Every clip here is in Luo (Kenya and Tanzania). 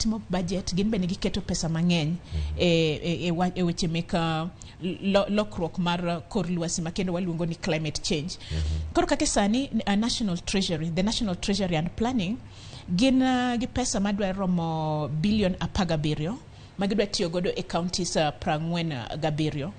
Timo budget gin bende giketo pesa mang'eny e weche mek lokruok mar kor lwasi ma kendo waluongo ni climate change. Koro kaka sani National Treasury, the National Treasury and Planning gin gi pesa madwa romo bilion 17 ma gidwa tiyo godo e counties 47.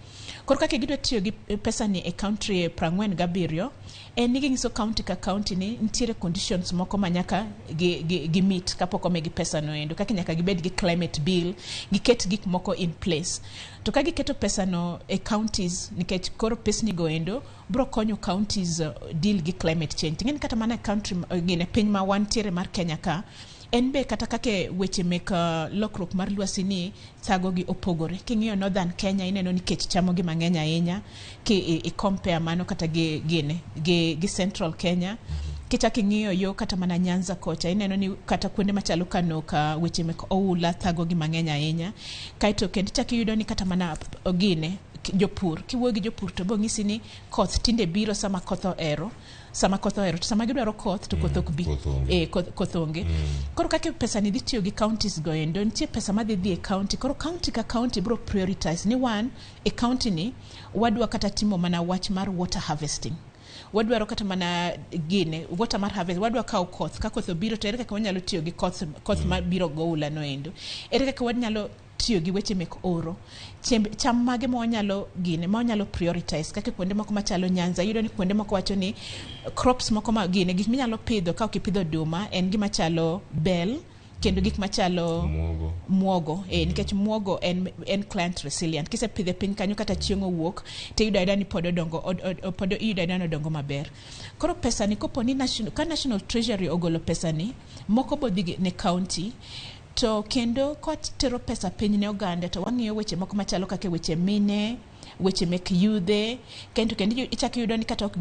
Koro kaka gidwa tiyo gi pesa ni e county 47 en ni ginyiso county ka county ni nitiere conditions moko ma nyaka gi meet kapok omigi pesa no endo, kaka nyaka gibed gi climate bill, giket gik moko in place. To ka giketo pesa no e counties, nikech koro pesni go endo bro konyo counties deal gi climate change. Ting'eni kata mana e country gine piny ma wantiere mar Kenya ka, en be kata kaka weche mek lokruok mar lwasi ni thago gi opogore. King'iyo Northern Kenya, ineno ni kech chamo gi mang'eny ahinya ki i compare mano kata gi gine gi Central Kenya. Kichak ing'iyo yo kata mana Nyanza kocha, ineno ni kata kuonde machalo Kanoka, weche mek oula thago gi mang'eny ahinya. Kaeto kendo ichak iyudo ni kata mana gine jopur, kiwuoyo gi jopur to bong'isi ni koth tinde biro sama koth ohero, sama koth ohero to sama gidwaro koth to koth ok bi. Koth onge. E, koth onge. Koro kaka pesa ni dhi tiyo gi counties go endo, nitie pesa madhi dhi e county. Koro county ka county bro prioritize ni wan e county ni wadwa kata timo mana wach mar water harvesting, wadwaro kata mana gine water mar harvest, wadwa kawo koth ka koth obiro to ere kaka wanyalo tiyo gi koth mabiro go oula no endo, ere kaka wanyalo tiyo gi weche mek oro chiemb cham mage ma wanyalo gine ma wanyalo prioritize. Kaka kuonde moko machalo Nyanza, iyudo ni kuonde moko wacho ni crops moko ma gine gik minyalo pidho ka ok ipidho oduma en gima chalo bel kendo gik machalo muogo. Muogo, nikech muogo en climate resilient. Kisepidhe piny kanyo, kata chieng' owuok to iyudo ayuda ni pod odongo, pod iyudo ayuda ni odongo maber. Koro pesa ni kopo ni national, ka National Treasury ogolo pesa ni moko bodhi ne county, to kendo kotero pesa piny ne oganda, to wang'iyo weche moko machalo kaka weche mine, weche mek yudhe, kendo ichako iyudo ni kata ok